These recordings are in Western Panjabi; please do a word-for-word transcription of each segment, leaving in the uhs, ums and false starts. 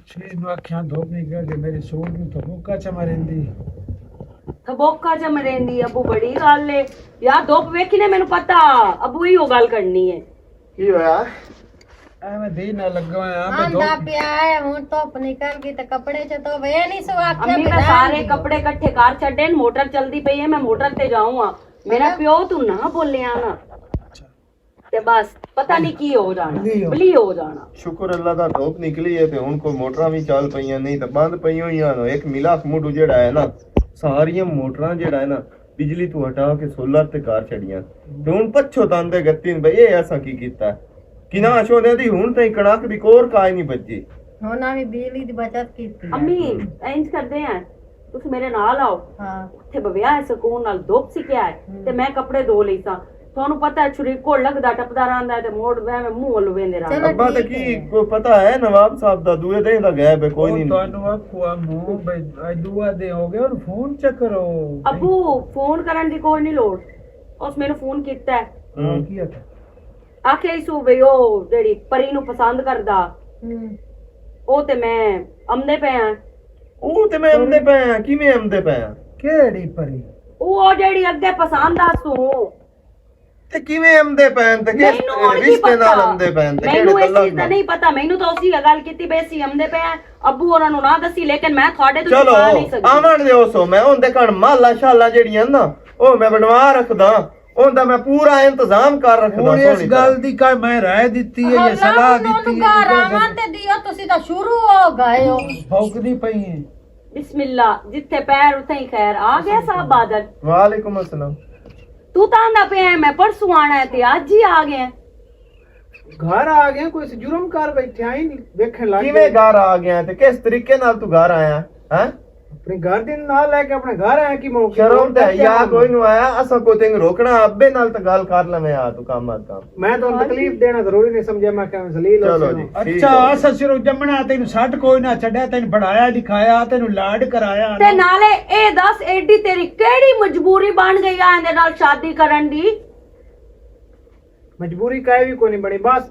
شریف نوں آکھیاں دھوپ نکل کے میری سوٹ نوں تھبوکا چا مریندی۔ تھبوکا چا مریندی، ابو بڑی گل اے۔ یار دھوپ ویکھی نے مینوں پتا، ابو ایہو گل کرنی اے۔ کی ہویا؟ اے میں دھی نال لگا ہویا، میں آندا دھوپ پیا اے، ہن دھوپ نکل گئی تے کپڑے چ تو وے نہیں سو آکھیا امی، میں سارے کپڑے اکٹھے کر چھڈے نے، موٹر چلدی پئی اے، میں موٹر تے جاؤں ہاں۔ میرا پیو تو نہ بولیا نا۔ تے بس پتہ نہیں کی ہو جانا، بلی ہو جانا۔ شکر اللہ دا دھوپ نکلی ہے تے ہن کوئی موٹراں وی چل پئیاں، نہیں تے بند پئی ہوئیاں نے۔ ایک ملا خموڈو جیڑا ہے نا، ساریاں موٹراں جیڑا ہے نا، بجلی تو ہٹا کے سولر تے کر چھڑیاں۔ تے ہن پچھو تاندے گتی نے بھئی، اے اساں کی کیتا ہے؟ کنا شودے دی ہن تائیں کڑک دی کور کائے نہیں بجی۔ ہن آویں بجلی دی بچت کیتی ہے۔ امی، انج کردے ہیں، تسی میرے نال آؤ۔ ہاں۔ اتھے بویا ہے سکون نال دھوپ سکیا ہے، تے میں کپڑے دھو لئی ساں۔ تانوں پتہ ہے، چھری کول لگدا ٹپدا رہندا ہے تے موڑ میں، میں منہ ول ویندے رہندے۔ ابا تے کی کوئی پتہ ہے نواب صاحب دا دوئے دے دا غیب ہے، کوئی نہیں۔ تانوں آکھو آ منہ بے، اج دعا دے ہو گئے اور فون چیک کرو۔ ابو، فون کرن دی کوئی نہیں لوڑ۔ اس مینوں فون کیتا ہے۔ ہاں، کی آکھیا؟ آکھیا ای سو وی او جیڑی پری نوں پسند کردا۔ او تے میں امدے پے ہاں۔ او تے میں امدے پے ہاں، کیویں امدے پے ہاں؟ کیڑی پری؟ او جیڑی اگے پسند آ سو۔ تے کیویں امدے پے ہن تے کس رشتے نال امدے پے ہن تے کیڑے تعلق نال؟ مینوں اس چیز دا نہیں پتا، مینوں تو اسی گل کیتی بے سی امدے پے ہاں۔ ابو انہاں نوں نہ دسی، لیکن میں تھوڑے تو چلو، چھپا نہیں سکدی۔ آون دیو سو، میں ہن دیکھن مالا شالا جیڑیاں نا، او میں بنوا رکھدا۔ اوندا میں پورا انتظام کر رکھدا ہن۔ اس گل دی کائے میں رائے دتی ہے یا صلاح دتی ہے؟ گھر آون تے دیو، تسی تاں شروع ہو گئے ہو۔ بھوکدی پئی ہے۔ بسم اللہ، جتھے پیر اتھے ہی خیر، آ گیا صاحب بادل۔ وعلیکم السلام۔ تو تاں آندا پیا ہے میں پرسوں آنا ہے تے اج ہی آ گیا۔ گھر آ گیا، کوئی سی جرم کر بیٹھے آئی نہیں، ویکھن لگ کیویں گھر آ گیا تے کس طریقے نال تو گھر آیا؟ ہیں؟ اپنے گھر دے نال لے کے اپنے گھر آیا کی موقع؟ شرم تے حیا کوئی نو آیا، اساں کو تینوں روکنا، ابے نال تے گل کر لویں آ تو کم آ کم۔ میں تو تکلیف دینا ضروری نہیں سمجھیا، میں کہاں ذلیل ہو چلو جی۔ اچھا، اساں صرف جمنا تینوں سٹ کوئی نہ چھڈیا، تینوں پڑھایا لکھایا، تینوں لاڈ کرایا تے نالے اے دس ایڈی تیری کیڑی مجبوری بن گئی آ ایندے نال شادی کرن دی؟ مجبوری کائے بھی کوئی نہیں بنی، بس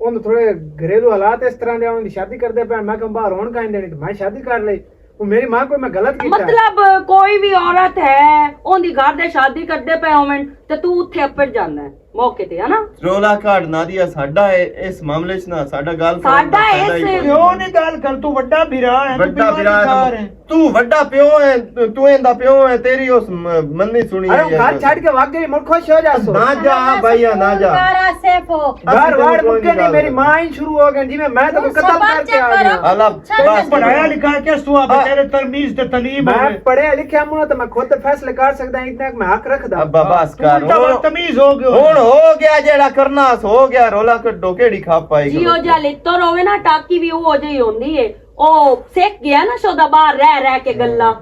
ان تھوڑے گھریلو حالات اس طرح دے، ان دی شادی کردے پے، میں کہم باہر ہون کائیں دینی، تے میں شادی کر لئی۔ وہ میری ماں کوئی میں غلط کیتا ہے؟ مطلب کوئی بھی عورت ہے، ان دی گھر دے شادی کردے پے ہوون تے تو اتھے اپڑ جاندا ہے موقع تے، ہے نا؟ رولا کاٹ نہ دیا ساڈا اے، اس معاملے چ نہ ساڈا گل کرن دا ساڈا ہی اس کوئی کیوں نہیں۔ گل کر، تو وڈا بھرا ہے، تو وڈا پیو بھرا ہے۔ تو وڈا پیو ہے، تو ایندا پیو ہے، تیری اس م-، منی سنی ارے ہے۔ گھر چھڈ کے واقعی مڑ خوش ہو جاسو۔ نہ جا بھائیا، نہ جا۔ گھر وار مکے نہیں، میری ماں ہی شروع ہو گئی جی، میں میں تو قتل کر کے آ گیا۔ اللہ بس پڑھایا لکھا کیا سو آپ تیرے ترمیز تے تعلیم میں پڑھیا لکھیا مونو تے میں خود فیصلے کر سکدا ہاں، اتنا کہ میں حق رکھدا۔ ابا بس کر، تمیز ہو گیا، ہن ہو گیا، جیڑا کرنا اس ہو گیا، رولا کڈو کیڑی کھپ آئی جی۔ او جا لتر ہوے نا، ٹاکی بھی او جی ہوندی ہے۔ او سکھ گیا نا شودا باہر رہ رہ کے گلاں۔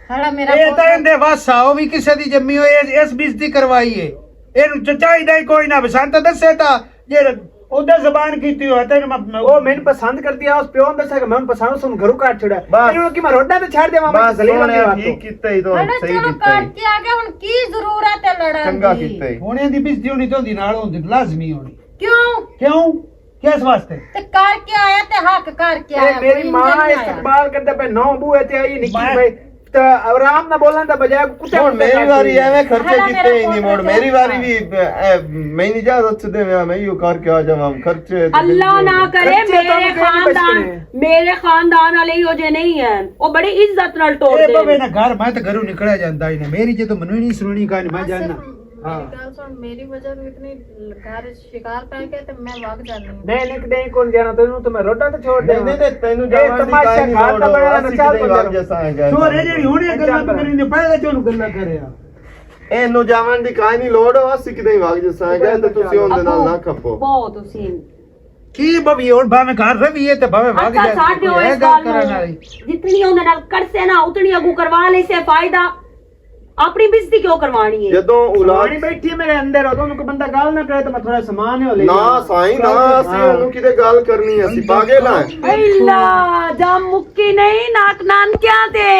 ساڑا میرا اے تاں پوترا ایندے وس آ، او وی کسے دی جمی ہوئی، اس، اس بزتی کروائی ہے۔ اینوں چ-، چاہیدا ہی کوئی نہ، وسان تاں دسے تاں جے اوندے زبان کیتی ہوئے تینوں میں، میں او مینوں پسند کردی آ، اس پیو نے دسیا کہ میں پسند، اس نوں گھروں کڈ چھڑا۔ بس۔ اینوں کہ میں روڈاں تے چھڑ دیواں، میں بس ذلیل ہوندی سوہنیا، بات ٹھیک تو۔ کیتا ہی تو، ہن صحیح چلو کیتا ہی۔ کر کے آ گیا، ہن کی ضرورت ہے لڑن چنگا دی؟ کیتا ہی۔ ہن ایندی بزتی ہونی تے ہوندی نال ہوندی، لازمی ہونی۔ کیوں؟ کیوں؟ کس واسطے؟ تے کر کے آیا تے حق کر کے اے آیا، میری کوئی ماں انجن نہیں آیا۔ استقبال کردا پے، نو بوئے تے آئی نکی میں بھائی، تے آرام نہ بولن دا بجائے کتے ہن کتے میری کر واری کے۔ ایویں خرچے ہلا کیتے میرا ہی نہیں پوترا موڑ، میری واری چلتا۔ بھی، اے، میں نہیں اجازت چ دیواں، میں یو کر کے آ جاواں، خرچے تے اللہ نہ کرے، خرچے میرے تانوں کہیں نہیں خاندان، بچنے۔ میرے خاندان والے ہی ہو جے نہیں ہیں، وہ بڑی عزت نال ٹور اے دے بابے نے۔ نا گھر، میں تے گھروں نکلیا جاندا ہی نہیں، میری جے تو منو ہی نہیں سننی کہانی، میں جاننا۔ ہاں۔ میری گل سن، میری وجہ تو اتنی گھر شکار پہ گیا تے میں وگ جانی ہوں۔ نہیں، نہیں، نہیں، کون جانا؟ تینوں تو میں روڈاں تے چھوڑ نہیں، دینا۔ نہیں، نہیں، تینوں اے جاوان دی تماشا کائے نہیں گھر لوڑ، دا بنیا نا، اسی چل کدے بندہ۔ وگ جساں ہے گھر۔ سو رے جڑی ہن اے گلاں تو میری نے پہلے چوں گلاں کر رہا۔ اے نو جاوان دی کائے نہیں لوڑ، اسی کدے وگ جساں ہے گھر، تے تسی اون دے نال نہ کھپو۔ بہت حسین۔ کی بھوی ہن بھاویں گھر رویے تے بھاویں وگ اچھا، جائے، ساڈے کوئی اس اے گل گل کرن نوں والی۔ جتنی اون دے نال کرسے نا، اتنی اگوں کروا لے سے فائدہ۔ اپنی بےزتی کیوں کروانی ہے؟ جدوں اولاد سمانی بیٹھی ہے میرے اندر، ادوں کوئی بندہ گل نہ کرے تو میں تھوڑا سامان ہی ہو لے نا۔ سائیں نا، اسی ہاں۔ انہوں کدے گل کرنی ہے، اسی پاگل ہیں۔ اللہ، جا مکی نہیں، ناک نانکیاں تے۔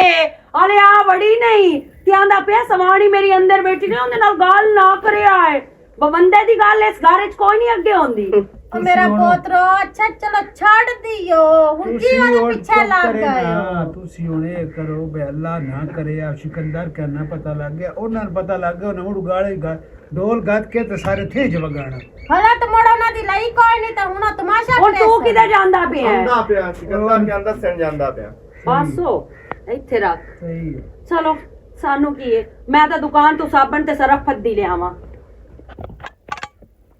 آلے آ وڑی نہیں۔ تے آندا پیا سمانی میری اندر بیٹھی نے، اوندے نال گل نہ کرے آئے۔ بوندے دی گل اس گھر وچ کوئی نہیں اگے ہوندی۔ میرا پوترو، اچھا، چلو، چھڈ دیو۔ ہن کی تسی اوہدے ہن پیچھے چپ لگ کرے گئے نا، ہو؟ تسی ہن اے کرو بے اللہ نہ کرے، آ سکندر کہنا پتہ لگ گیا، انہاں نوں پتہ لگ گیا، انہاں مڑ گالے گا-، ڈول گد کے تے سارے تھے جو وگانا۔ ہلا تے مڑ انہاں دی لئی کوئی نہیں، تے ہن او تماشا ہن کرے تو سن۔ کدھر جاندا پیا ہے؟ جاندا پیا، سکندر کہندا سن جاندا پیا۔ بس او، ایتھے رکھ۔ صحیح ہے۔ چلو، سانو کی ہے؟ میں تاں دکان تو صابن تے سرف پھدی لے آواں۔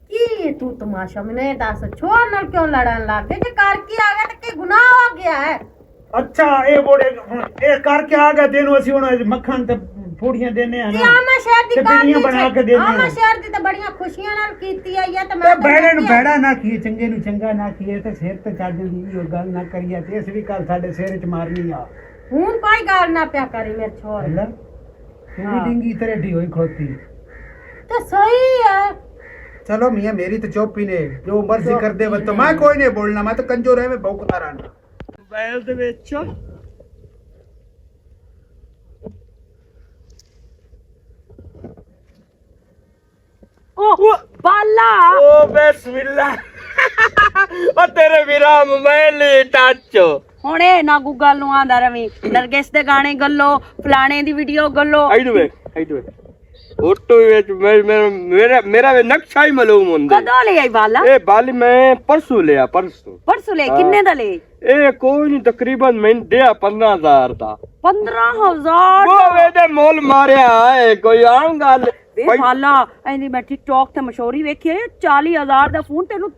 کی اے تو تماشا؟ مینوں اے دس، چھوڑ نال کیوں لڑن لگ گئے؟ جے کر کے آ گیا تے کی گناہ ہو گیا ہے؟ اچھا، اے بوڑے ہن اے کر کے آ گیا، دینوں اسی ہن مکھن تے پوڑیاں دینے ہیں تے نا۔ آما شہر دی تے کر بیڑیاں دی بنا چھے-، کے دینے آما ہیں۔ شہر دی تے بڑیاں خوشیاں نال کیتی آئی ہے تے میں تے تے بیڑے نوں کیا؟ بیڑا نہ کیے، چنگے نوں چنگا نہ کیے تے سر تے چڑھ جاندی، او گل نہ کریے تے اس وی گل ساڈے سر وچ مارنی آ۔ ہن کوئی گل نہ پیا کری میرے چھوڑ۔ اللہ، تیری ہاں۔ ڈینگی تے ریڈی ہوئی کھوتی۔ تے صحیح ہے۔ چلو میاں، میری تے چپ ہی نے، جو مرضی چپ کر دے، ہی تو میں نے۔ کوئی نہیں بولنا، میں تو کنجو رہے، میں بھوکتا رہنا۔ موبائل دے وچ۔ او، بالا۔ او، بسم اللہ۔ او، تیرے میرا موبائل ہی ٹچ۔ ہن اے نہ گوگل نوں آندا رویں، نرگس دے گانے گلو، فلانے دی ویڈیو گلو۔ آئی دو وے، آئی دو وے۔ فوٹو وچ میں، میرا، میرا، میرا وے نقشہ ہی معلوم ہوندا۔ کدوں لے آئی بالا؟ اے بالی میں پرسوں لیا، پرسوں۔ پرسوں لے، ہاں۔ کنے دا لے؟ اے کوئی نہیں، تقریباً میں دیا پندرہ ہزار دا۔ پندرہ ہزار وہ دا؟ وے دے مول ماریا ہے، کوئی عام گل۔ وے بھائی بالا، اینی میں ٹک ٹاک تے مشہوری ویکھی ہے، چالی ہزار دا فون تینوں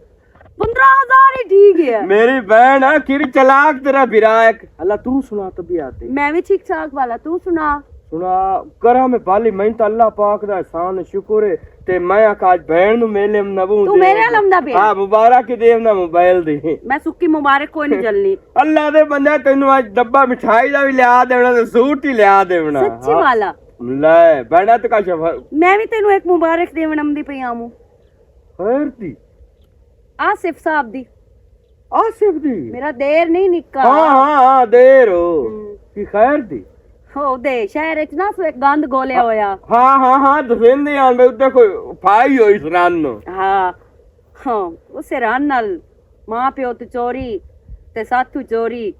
پندرہ ہزار ہی ٹھیک ہے۔ میری بہن آ، کیڑی چلاک تیرا بھرا ہے۔ اللہ تو سنا طبیعت ہے۔ میں بھی ٹھیک ٹھاک والا، تو سنا؟ سنا، کراں میں بالی، میں تو اللہ پاک دا احسان ہے، شکر ہے۔ تے میں آکھا اج بہن نوں میلے نبو تو دے میرے آ۔ علم دا پیا؟ ہاں، مبارک دے نا موبائل دی۔ میں سکی مبارک کوئی نہیں جلنی۔ اللہ دے بندے، تینوں اج ڈبہ مٹھائی دا بھی لیا دیونا تے سوٹ ہی لیا دیونا۔ سچی ہاں۔ والا؟ لے، بہنا تے کا شفا۔ میں بھی تینوں ایک مبارک دیون آمدی پئی آموں۔ خیر دی؟ آصف صاحب دی۔ آصف دی؟ میرا دیر نہیں نکا۔ ہاں، ہاں، ہاں، دیر ہو۔ ہم۔ کی خیر دی؟ ہو دے، شہر اچ نہ سو ایک گند گولیا ہویا۔ ہاں، ہاں، ہاں، دفین دی آن بے ادھر کوئی پھائی ہوئی سنان نو۔ ہاں، ہاں، اسے ران نال ماں پیو تو چوری، تے ساتھ تو چوری۔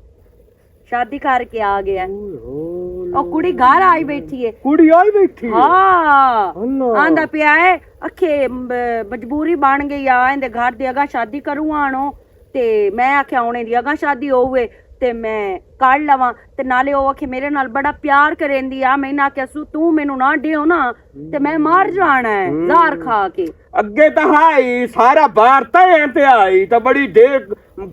شادی کر کے آ گیا۔ اوئے ہوئے، او کڑی گھر آئی بیٹھی ہے۔ کڑی آئی بیٹھی ہے؟ ہاں۔ اللہ۔ آندا پیا ہے، اکھے، م-، مجبوری بن گئی آ، ایندے گھر دی اگاں شادی کروں آنو، تے میں آکھیا ہن ایندی اگاں شادی ہووے تے میں کر لواں، تے نالے او آکھے میرے نال بڑا پیار کریندی آ، میں انہاں آکھیا سو توں مینوں نہ ڈیو نا، تے میں مر جانا ہے، ہم۔ زہر کھا کے۔ اگے تاں ہائی سارا بار تاں تے آئی، تاں بڑی دیر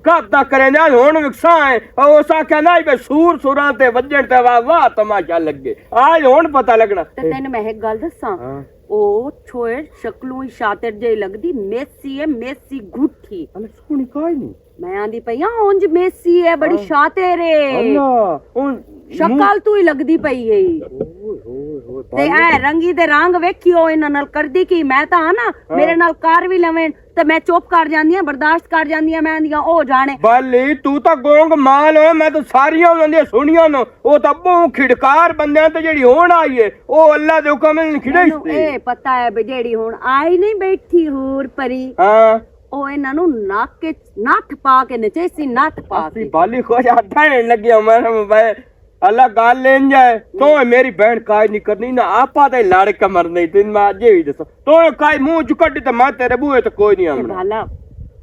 گپ دا کرے نے، آج ہن وکساں ہے۔ او اس آکھیا نا، بے سور سوراں تے وجن تے واہ واہ تماشا لگے۔ آج ہن پتہ لگنا۔ تے تینوں میں ایک گل دساں؟ ہاں۔ او چھوئے شکلوں ہی شاطر جے لگدی، میسی ہے، میسی گھٹھی۔ اللہ سونی کائی نہیں۔ میں آندی پئی ہاں، اونج میسی ہے، بڑی ہاں۔ شاطر ہے۔ اللہ، اون شکل تو ہی لگدی پئی ہے۔ اوئے ہوئے ہوئے، تے اے رنگی دے رنگ ویکھیو انہاں نال کردی کی، میں تاں ہاں نا، ہاں۔ میرے نال کر وی لوین۔ تے میں چپ کر جاندی ہاں، برداشت کر جاندی ہاں، میں آندی ہاں، او جانے۔ بلی، تو تاں گونگ مال ہوئے، میں تاں ساریاں انہاں دیاں سنیاں نو۔ او تاں بہوں کھڑکار بندیاں تے جیڑی ہون آئی ہے، او اللہ دے حکم نال کھڑے مینوں اے پتہ ہے بے جیڑی ہون آئی نہیں بیٹھی حور پری۔ ہاں۔ او انہاں نوں نک وچ نتھ پا کے نچے سی، نتھ پا اسی کے۔ بالی خوش آ ڈھائن لگیا میں موبائل۔ اللہ گل انج ہے، تو میری بہن کاج نہیں کرنی، نہ آپا تے لڑ کے مرنے، تین میں اجے بھی دساں۔ تو کاج منہ چ کڈی تے میں تیرے بوئے تے کوئی نہیں تے آمنا۔ بھالا،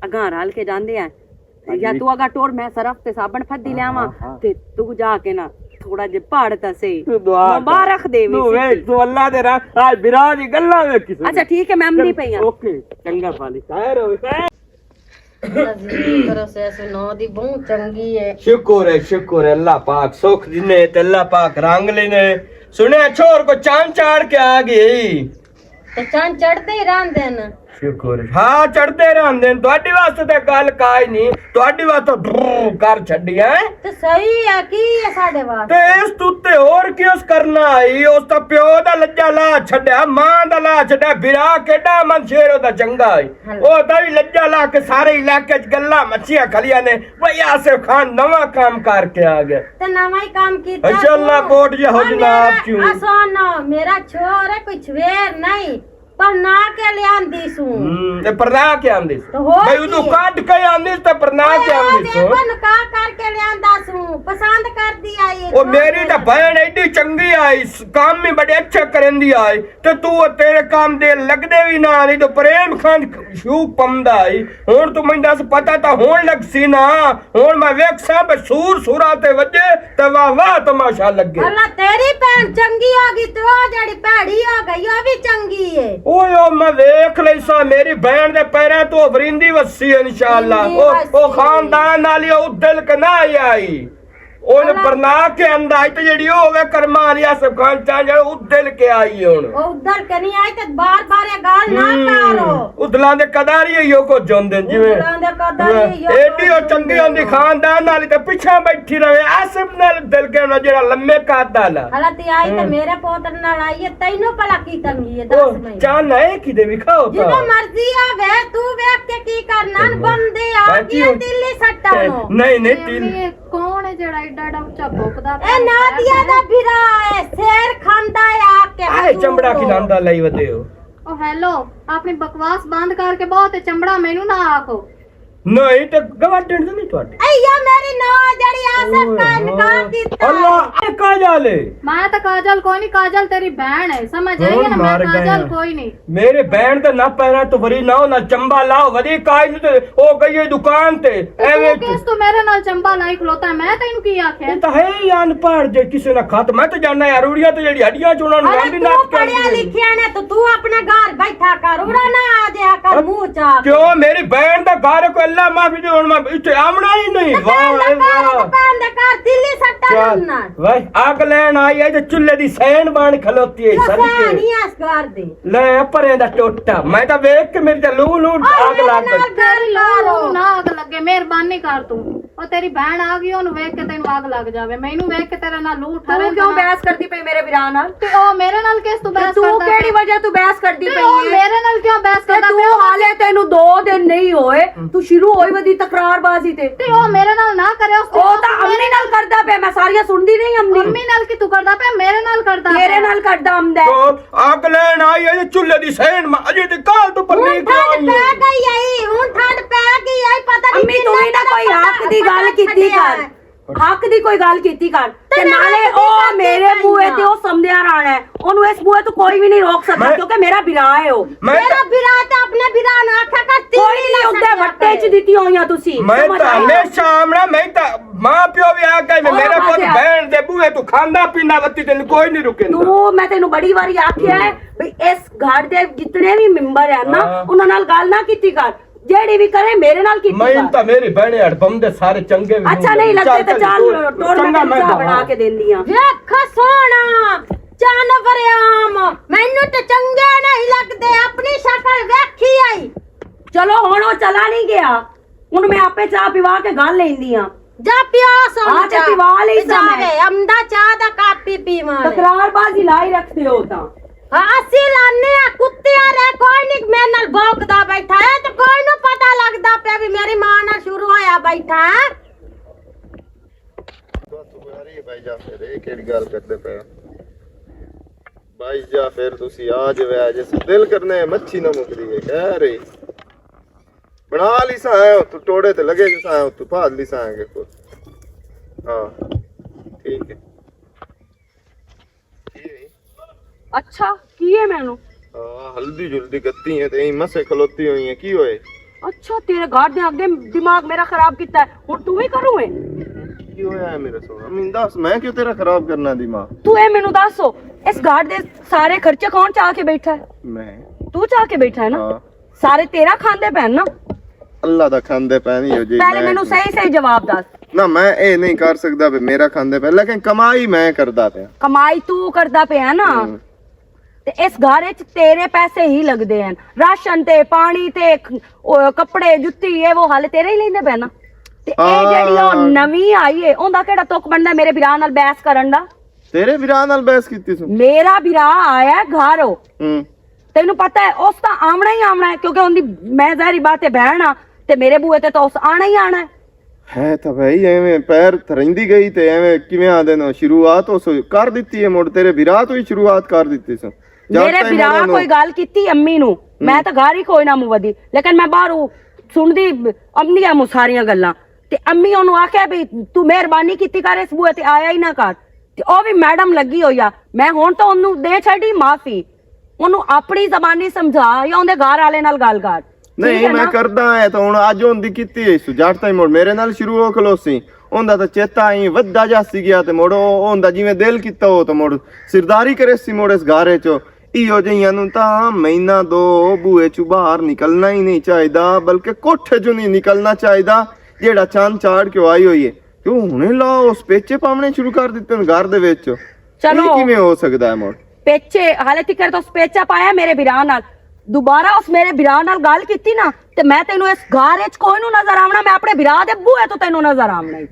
اگاں رل کے جاندے ہیں۔ ہاں یا جی۔ تو اگاں ٹور میں سرف تے صابن پھدی ہاں، لیاواں، ہاں، ہاں۔ تے تو جا کے نا تھوڑا جے پہاڑ تے سے تو دعا کر۔ مبارک دے وی تو سی۔ ویکھ، تو اللہ دے راہ، آج برا دی گلاں ویکھی سن۔ اچھا، ٹھیک ہے، میں آمدی پئی ہاں۔ اوکے، چنگا بالی، خیر ہوئے۔ اللہ زندگی کرو، سیاسی نو دی بہت چنگی ہے۔ شکر ہے، شکر ہے، اللہ پاک سکھ دینے تے اللہ پاک رنگ لینے۔ سنیا چھوڑ کو چاند چاڑ کے آ گئی۔ تے چاند چڑھدے ہی رہندے نے۔ شکر ہے۔ ہاں، چڑھدے رہندے نے۔ تہاڈی واسطے تے گل کائی نہیں۔ تہاڈی واسطے برر کر چھڈی ہے۔ تے صحیح ہے، کی ہے ساڈے واسطے؟ تے اس تو تے اور کی اس کرنا آئی؟ اس دا پیو دا لجا لا چھڈیا، ماں دا لا چھڈیا، برا کیڈا امن شیر او دا چنگا ہے۔ ہاں۔ او دا وی لجا لا کے سارے علاقے چ گلاں مچیاں کھلیاں نے، بھئی آصف خان نواں کام کر کے آ گیا۔ تے نواں ہی کام کیتا انشاءاللہ تو۔ کوٹ جے ہو او جناب میرا کیوں؟ آسان، میرا چھوڑ ہے، کوئی چھویر نہیں۔ پرنا کے لیاندی سوں۔ ہوں، تے پرنا کے آندی سوں؟ تے ہور بھائی، اودوں کی؟ کڈ کے آندی تے پرنا اوئے، کے آندی اوئے، سوں؟ دیکھو، نکاح کر کے لیاندا سوں، پسند کردی آئی ہے، او میری تے بہن ایڈی چنگی آئی، س-، کام بھی بڑے اچھے کرندی آئی، تے تو تیرے کام دے لگدے بھی نہ، نہیں تو پریم خان شو پمدا آئی۔ ہن تو میں دس پتا تا ہون لگ سی نا، ہن میں ویکھساں بے سور سوراں تے وجے تے واہ واہ تماشا لگے۔ اللہ تیری بہن چنگی ہو گئی، تے او جڑی بھڑی ہو گئی، او وی چنگی ہے۔ اوئے او میں ویکھ لیساں، میری بہن دے پیراں تو وریندی وسی انشاءاللہ۔ وریندی او، او وسی۔ خاندان والی او دل کے نہ آئی۔ او نے اللہ۔ پرنا کے انداز تے جڑی ہوے کرمانی آصف خان چاہ جڑ او دل کے آئی ہن۔ او دل کے نہیں آئی تے بار بار یہ گل نہ ہم، کرو۔ ادلاں دے قدر ہی ایہو کچھ ہوندے جویں ادلاں دے قدر ہی ایہو ایڈی او کچھ چنگی ہوندی ہوندے۔ خاندان والی تے پچھاں بیٹھی رہے، آصف نال دل کے ہونا جڑا لمے قد والا۔ حالت آئی تے ہم۔ میرے پوتر نال آئی ہے، تینوں بھلا کی تنگی ہے، او دس میں۔ چاند ہے کی دے وکھاؤ جدوں تا۔ مرضی آوے، تو ویکھ کے کی کرنا، بندے آ بھائی کی جی، دل ہی سٹا نو۔ نہیں، نہیں، دل۔ کون ہے جڑا ایڈا ایڈا اچا بھوکدا اے پیا؟ نادیا دا بھرا ہے، سیر کھاندا ہے آ کے آئے حضور چمڑا کو۔ کی نام دا لائی ودے ہو؟ او ہیلو، اپنی بکواس بند کر کے بہت ہے چمڑا مینوں نہ آکھو۔ نہیں تے گوڈن تو نہیں تواڈے۔ اے یا میری نو جڑی آصف اوئے کا انکار ہوئے۔ کیتا۔ اللہ، اے کاجل ہے۔ میں تے کاجل کوئی نہیں، کاجل تیری بہن ہے، سمجھ آئی ہے نا، میں کاجل کوئی نہیں۔ میرے بہن دے نہ پیراں تو وری نہ ہو، نہ چمبا لاؤ، وری کاج تے او گئی ہے دکان تے۔ تے ایویں تو کس تو میرے نال چمبا لائی کھلوتا ہے؟ میں تینوں کی آکھیا؟ یہ تو ہے ہی ان پڑھ جے کسے نہ کھات۔ میں تو جاننا یار، روڑیاں تو جڑی ہڈیاں چ انہاں نوں اگر رنگ نہ تو پڑھیا لکھیا نہ تو تو اپنا گھر بیٹھا کر، اورا نہ آ جایا کر منہ چا کے۔ کیوں میری بہن دا گھر کوئی اللہ معافی دے، ہن میں اتھے آونا ہی نہیں۔ واہ، واہ، واہ۔ بہن دے گھر دلی سٹا چل، بننا۔ واہ، اگ لین آئی ہے تے چولہے دی سین بن کھلوتی ہے، جو سد کے۔ سین ہی اس گھر دی۔ لے پرے دا ٹوٹا، میں تاں ویکھ کے میری تے لو لو اگ لگ گئی۔ لو لو نہ اگ لگے، مہربانی کر توں۔ او تیری بہن آ گئی، اونوں ویکھ کے تینوں اگ لگ جاوے۔ مینوں ویکھ کے تیرے نال لو اٹھا تو کیوں بحث کردی پئی میرے بھرا نال؟ تے او میرے نال کس تو بحث کردا؟ تو کیڑی وجہ تو بحث کردی پئی ہے؟ میرے نال کیوں بحث کردا پیا؟ حالے تینوں دو دن نہیں ہوئے، تو شروع ہوئی ودی تکرار بازی تے۔ تے او میرے نال نہ کرے، اس او تاں امی نال کردا پیا، میں ساریاں سنندی نہیں امی۔ امی نال کی تو کردا پیا، میرے نال کردا پیا۔ میرے نال کردا آمدا ہے۔ اگ لین آئی ہے چولہے دی سین، اجے تے کال تو پر ہن نہیں ٹھنڈ پے گئی ہے، ہن ٹھنڈ پے گئی ہے، پتہ نہیں امی، تو وی نہ کوئی حق دی گل کیتی کر۔ حق دی کوئی گل کیتی کر۔ تے نالے او میرے بوئے تے او سمدھیا رانا ہے۔ اونوں اس بوئے تو کوئی وی نہیں روک سکدا کیونکہ میرا بھرا ہے او۔ میرا بھرا تے اپنے بھرا نہ آکھیا کر، کوئی نہیں، اوندے وٹے چ دتی ہوئیاں تسی۔ میں تاں ہمیشہ آمنا، میں تاں ماں پیو وی آ کے میرے پوت بہن دے بوئے تو کھاندا پیندا وتی تینوں کوئی نہیں رکیندا۔ تو میں تینوں بڑی واری آکھیا ہے، بھئی اس گھر دے جتنے بھی ممبر ہیں نا، انہاں نال گل نہ کیتی کر، جیڑی بھی کرے میرے نال کیتی کر۔ میں تاں میری بہنے اڑ بم دے سارے چنگے بھی اچھا نہیں لگدے تے چل، ٹور میں تینوں چاہ بنا کے دیندی ہاں۔ ویکھ سونا، جانور عام، مینوں تے چنگے نہیں لگدے، اپنی شکل ویکھی آئی۔ چلو ہن او چلا نہیں گیا، ہن میں آپے چاہ پیوا کے گل لیندی ہاں۔ جا پیو سن ہاں، تے چاہ۔ پیوا لئی تے سن۔ جاوے، امدا چاہ دا کپ ہی پیواں۔ تکرار بازی لائی رکھدے ہو تاں۔ ہاں، اسی لانے آ، کتے آ رہے، کوئی نہیں میرے نال بھونکدا بیٹھا ہے، تے کوئی نوں پتہ لگدا پیا بھی میری ماں نال شروع ہویا بیٹھا ہے۔ بس تیاری ہے بھائی جا پھر، یہ کیڑی گل کردے پے؟ بھائی جا پھر تسی آ جاوے، آ جے دل کرنے مچھی نہ مکدی ہے، کہہ رہی۔ بنا لی سا ہے، تو ٹوڑے تے لگے جو سا ہے، تو پھاد لی سا ہے کہ کو۔ ہاں، ٹھیک ہے۔ اچھا، کی ہے مینوں؟ ہاں، ہلدی جلدی گتی ہے، تے مسے کھلوتی ہوئی ہے، کی ہوئے؟ اچھا، تیرے گھر دے اگے دماغ میرا خراب کیتا ہے، ہن تو ہی کروں ہے؟ کی ہویا ہے میرا سونا؟ امین دس، میں کیوں تیرا خراب کرنا دماغ؟ تو اے مینوں دس، اس گھر دے سارے خرچے کون چا کے بیٹھا ہے؟ میں۔ تو چا کے بیٹھا ہے نا؟ ہاں۔ سارے تیرا کھاندے پین نا؟ اللہ دا کھاندے پین ہی ہو جی، پہلے میں مینوں صحیح صحیح جواب دس۔ نہ، میں اے نہیں کر سکدا بھی میرا کھاندے پین، لیکن کمائی میں کردا پیا۔ کمائی تو کردا پیا نا؟ ہوں۔ تے اس گھر وچ تیرے پیسے ہی لگدے ہیں، راشن تے، پانی تے، ک-، او، کپڑے، جُتی، اے وہ حال تیرے ہی لیندے پے نا۔ تے اے ہاں۔ جیڑی او نویں آئی ہے، اوندا کیڑا تک بندا میرے بھرا نال بحث کرن دا؟ تیرے بھرا نال بحث کیتی سو؟ میرا بھرا آیا ہے گھر او۔ ہوں۔ تینوں پتہ ہے، اس تاں آونا ہی آونا ہے، کیونکہ اوندی، میں ظاہری بات ہے بہن ہاں، تے میرے بوئے تے تاں اس آنا ہی آنا ہے۔ ہے تاں بھائی، ایویں پیر تھریندی گئی تے ایویں کیویں آندے نو شروعات اس کر دتی ہے، مڑ تیرے بھرا تو ہی شروعات کر دتی سو۔ میرے برا کوئی گل کیتی امی نو، میں تے گھر ہی کوئی نہ مودی، لیکن میں باہروں سنتی امی آ ساریاں گلاں۔ تے امی اونوں آکھیا بھی، تو مہربانی کیتی کر، اس بوئے تے آیا ہی نہ کر۔ تے او بھی میڈم لگی ہوئی آ۔ میں ہن تاں اونوں دے چھڈی معافی، اونوں اپنی زبانی سمجھا یا اوندے گھر والے نال گل کر۔ نہیں، میں کردا ہے تاں ہن اج اوندی کیتی ہے سو، جٹ تائیں مڑ میرے نال شروع ہو کھلوسی۔ اوندا تاں چیتا ہی ودا جاسی گیا تے مڑ او، اوندا جویں دل کیتا ہو تے مڑ سرداری کرے سی مڑ اس گھر وچ۔ ایہو جہیاں نوں تاں مہینہ دو بوئے چوں باہر نکلنا ہی نہیں چاہیدا، بلکہ کوٹھے چوں نہیں نکلنا چاہیدا، جیڑا چند چاڑ کے آئی ہوئی ہے۔ کیوں ہنے لا اس پیچے پاونے شروع کر دتے نے گھر دے وچ؟ چلو۔ یہ کیویں ہو سکدا ہے مڑ؟ پیچے، حالے تک تو اس پیچا پایا میرے بھرا نال۔ دوبارہ اس میرے بھرا نال گل کیتی نا، تے میں تینوں اس گھر وچ کوئی نوں نظر آونا، میں اپنے بھرا دے بوئے تو تینوں نظر آونا ہی۔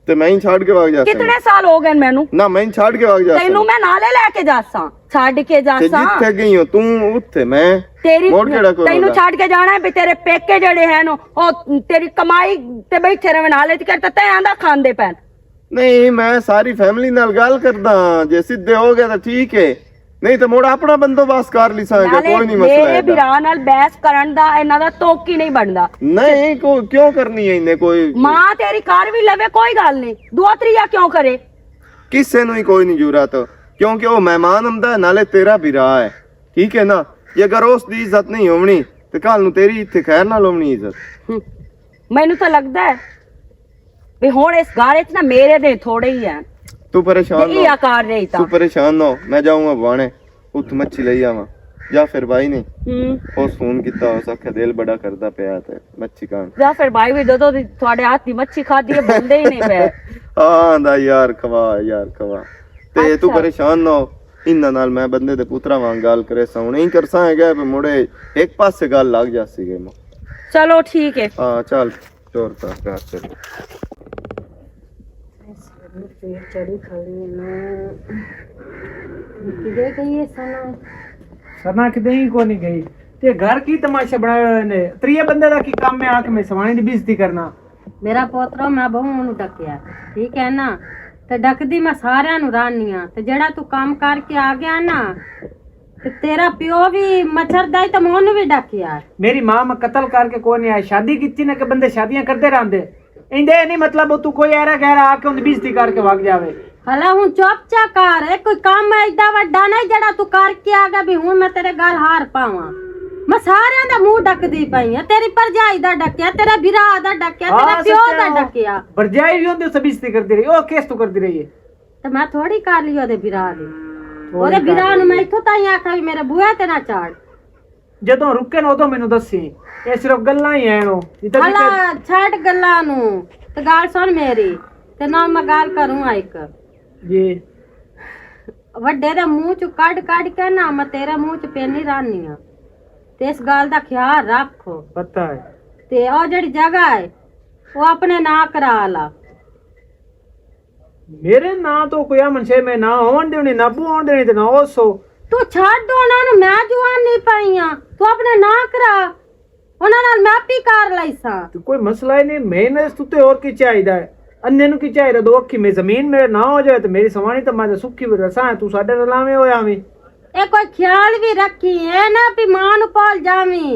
تے میں ہی چھڈ کے وگ جاساں۔ کتنے سال ہو گئے مینوں؟ نہ، میں ہی چھڈ کے وگ جاساں۔ تینوں میں نالے لے کے جاساں، چھڈ کے تے جاساں۔ جتھے گئی ہو توں، اتھے میں۔ تیری، مڑ کیڑا کوئی تینوں رولا؟ چھڈ کے جانا ہے بھی تیرے پیکے جڑے ہیں نو، او تیری کمائی تے بیٹھے رہن، حالے تک تے آندا کھاندے پین۔ نہیں، میں ساری فیملی نال گل کردا ہاں، جے سیدھے ہو گئے تاں ٹھیک ہے، نہیں تے مڑ اپنا بندوبست کر لیساں گے، نالے کوئی نہیں مسئلہ میرے ہے۔ بھرا نال بحث کرن دا انہاں دا توک ہی نہیں بندا۔ نہیں، کو-، کیوں کرنی ہے انہیں کوئی؟ ماں تیری کار بھی لوے، کوئی گل نہیں، دعا تریا کیوں کرے؟ کسے نوں ہی کوئی نہیں ضرورت، کیونکہ او مہمان آندا ہے، نالے تیرا بھرا ہے، ٹھیک ہے نا؟ جے اگر اس دی عزت نہیں ہونی تے کل نوں تیری اتھے خیر نال ہونی عزت۔ ہم، مینوں تاں لگدا ہے بھی ہن اس گھر وچ نا میرے دے تھوڑے ہی ہیں۔ تو پریشان نہ ہو۔ تو پریشان نہ ہو، میں جاؤں گا بوانے، اتھ مچھی لئی آواں۔ جعفر بھائی نے اس فون کیتا، اس آکھیا دل بڑا کردا پیا تے مچھی کھان۔ جعفر بھائی بھی جدوں دی تہاڈے ہاتھ دی مچھی کھادی ہے، بھولدے ہی نہیں پے۔ ہاں، دا یار کھوا، یار کھوا۔ تے تو پریشان نہ ہو، انہاں نال میں بندے دے پتراں وانگ گل کرے سا، ہن ایں کرساں ہے گا، مڑے ایک پاسے گل لگ جاسی گئی۔ چلو ٹھیک ہے۔ ہاں، چل۔ چور کا گھر چلو۔ چڑی کھڑی نا۔ کدے گئی ہے سنا؟ سنا کدے ہی کو نہیں گئی۔ تے گھر کی تماشا بنایا ہوئے نے؟ تریے بندے دا کی کام میں آ کے میں سوانی دی بےزتی کرنا؟ میرا پوترو، میں بہوں اونوں ڈکیا، ٹھیک ہے نا؟ تے ڈکدی میں ساریاں نوں راننی آں۔ تے جیڑا تو کام کر کے آ گیا نا، تے تیرا پیو بھی مچھر دا ہی تے میں اونوں بھی ڈکیا۔ میری ماں میں قتل کر کے کوئی نہیں آیا، شادی کیتی نا کہ بندے شادیاں کردے رہندے۔ ایندے نہیں مطلب تو کوئی ایرا گہرا آ کے اون دی بےزتی کر کے وگ جاوے۔ ہلا ہوں چپ چا کر، اے کوئی کام ایڈا وڈا نہیں جڑا تو کر کے آ گیا بھی ہوں میں تیرے گل ہار پاواں۔ میں ساریاں دا منہ ڈکدی پئی ہاں، تیری پرجائی دا ڈکیا، تیرے بھرا دا ڈکیا، تیرے ہاں، پیو دا ڈکیا۔ پرجائی بھی ہوندی اس بےزتی کردی رہی، او کیس تو کردی رہی ہے؟ تے میں تھوڑی کر لی اودے بھرا دی۔ تھوڑی اودے کر بھرا نوں لی۔ میں اتھوں تائیں آکھیا بھی میرے بوئے تے نہ چڑھ۔ جدوں رکے نو ادوں مینوں دسی، اے صرف گلاں ہی ہیں نو۔ ہلا، چھڈ گلاں نوں، تے گل سن میری، تے نہ میں گل کروں ایک۔ جی۔ وڈے دے منہ چ کڈ کڈ کے نہ میں تیرے منہ چ پینی رہنی ہاں۔ تے اس گل دا خیال رکھ۔ پتہ ہے۔ تے او جڑی جگہ ہے، او اپنے ناں کرا لا۔ میرے ناں تو کوئی امن شے میں نہ ہون دینی، نہ ابو ہون دینی تے نہ اوسو۔ تو چھڈ دو انہاں نوں، میں جوان نہیں پائی ہاں۔ تو اپنے ناں کرا، انہاں نال میں آپی کار لائیساں۔ تو کوئی مسئلہ ہی نہیں، میں نے اس تے اور کی چاہیدا ہے؟ انے نوں کی چاہیدا؟ دو اکھی میں زمین میرے ناں ہو جائے تو میری سوانی تو میں تے سکھی بھی رساں ہے، تو ساڈے نال آویں ہویا ویں۔ اے کوئی خیال بھی رکھی، اے نہ بھی ماں نوں پال جاویں۔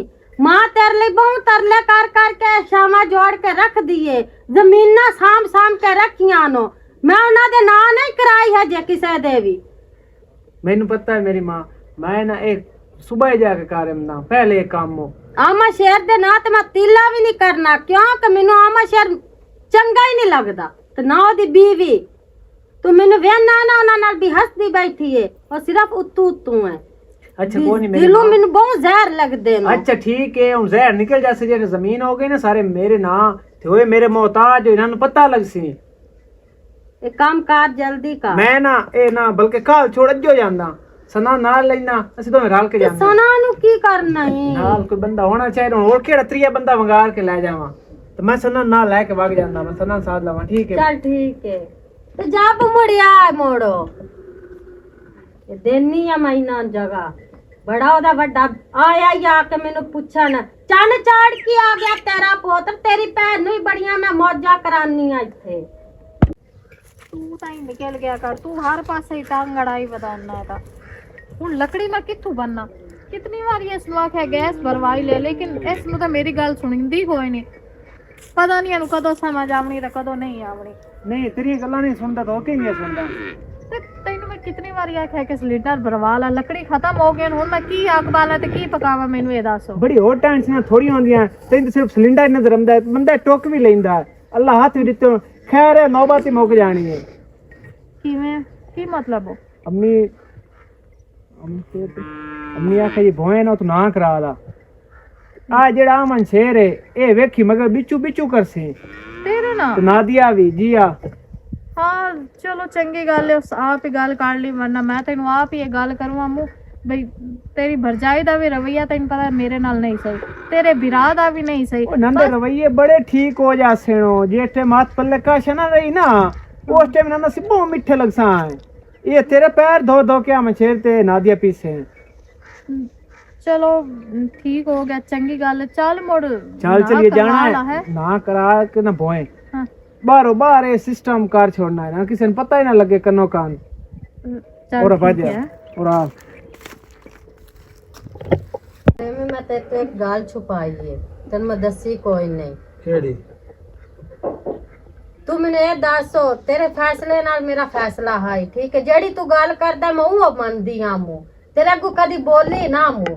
ماں تیرے لئی بہوں ترلے کر کر کے شاواں جوڑ کے رکھ دیے، زمیناں سام سام کے رکھیاں نو۔ میں انہاں دے ناں نہیں کرائی ہجے کسے دے وی۔ مینوں پتہ ہے میری ماں، میں نہ ایک صبح ہی جا کے کارم نہ پہلے ایک کام ہو۔ آما شیر دے ناں تے میں تیلا وی نہیں کرنا، کیوں کہ مینوں آما شیر چنگا ہی نہیں لگدا۔ تے نہ او دی بیوی، تو مینوں وینا نہ انہاں نال بھی ہسدی بیٹھی ہے، او صرف اتو اتو ہے۔ اچھا، کوئی نہیں میری دلوں ماں۔ مینوں بہت زہر لگدے نے۔ اچھا ٹھیک ہے، ہن زہر نکل جاسے، جے زمین ہو گئی نا سارے میرے ناں تے ہوئے میرے محتاج، انہاں نوں پتہ لگ سی۔ اے کام کار جلدی کر۔ میں نہ، اے نہ، بلکہ کال چھوڑ اجو جاندا۔ سنا نال لینا، اسی دوویں رل کے تے جاندے۔ سنا نو کی کرنا ہی؟ نال کوئی بندہ ہونا چاہیے، ہن اور کیڑا تریا بندہ ونگار کے لے جاواں؟ تے میں سنا نال لے کے وگ جاندا، میں سنا ساتھ لواں، ٹھیک ہے؟ چل ٹھیک ہے۔ تے جا بمڑیا موڑو۔ اے دینی آ میں انہاں جگہ۔ بڑا او دا وڈا آیا ہی آ کے مینوں پچھن۔ چن چاڑ کے آ گیا تیرا پوتر، تیری بھن نوں ہی بڑیاں میں موجاں کرانی آ ایتھے۔ تو تاں ہی نکل گیا کر، تو ہر پاسے ہی ٹانگ اڑائی ودانا ہے تا۔ ہن لکڑی میں کتھوں بننا؟ کتنی واری اس نوں آکھیا گیس بھروائی لے، لیکن اس نوں تاں میری گل سنیندی کوئی نہیں۔ پتہ نہیں اینوں کدوں سمجھ آونی تے کدوں نہیں آونی۔ نہیں، تیریاں گلاں نہیں سندا تاں او کیویں سندا؟ تے تینوں میں کتنی واری آکھیا کہ سلنڈر بھروا لا، لکڑی ختم ہو گئی، ہن میں کی اگ بالاں تے کی پکاواں، مینوں اے دس۔ بڑی ہور ٹینشناں تھوڑی ہوندیاں، تینوں تے صرف سلنڈر ہی نظر آندا ہے، بندہ ٹک بھی لیندا ہے۔ اللہ ہاتھ بھی دتے ہون، خیر ہے، نوبت ہی مک جانی ہے۔ کیویں؟ کی مطلب ہو؟ امی، امی آخیا جی بھوئیں نہ تو نہ کرا لا۔ آ جڑا امن شیر ہے، اے ویکھی مگر بچو بچو کرسی۔ تیرے نال؟ تے نادیا بھی، جی آ۔ ہاں، چلو چنگی گل ہے، اس آپ ہی گل کر لی، ورنہ میں تینوں آپ ہی یہ گل کروں امو، بھئی تیری بھرجائی دا بھی رویہ تینوں پتہ ہے میرے نال نہیں صحیح، تیرے بھرا دا بھی نہیں صحیح۔ او نندے بس۔ رویے بڑے ٹھیک ہو جاسے نو، جے ٹائم ہاتھ پلے کاشا نہ رہی نا، اس ٹائم نہ نصیبوں مٹھے لگساں۔ یہ تیرے پیر دھو دھو کے امن شیر تے نادیا پیسے۔ چلو، ٹھیک ہو گیا، چنگی گل ہے۔ چل مڑ، چل نہ چلیے، جانا کمال ہے۔ نہ کرا کے نہ بوئیں۔ ہاں۔ باہروں باہر یہ سسٹم کر چھوڑنا ہے نا، کسی نے پتہ ہی نہ لگے کنو کان۔ چل اور ٹھیک بھاجا، ہے۔ اور آ۔ میں تیرے تو ایک گل چھپائی ہے، تینوں میں دسی کوئی نہیں۔ کیڑی؟ تو مینوں اے دس، تیرے فیصلے نال میرا فیصلہ ہے، ٹھیک ہے؟ جیڑی تو گل کردا، میں او مندی ہاں مو۔ تیرے اگوں کدی بولی نہ مو۔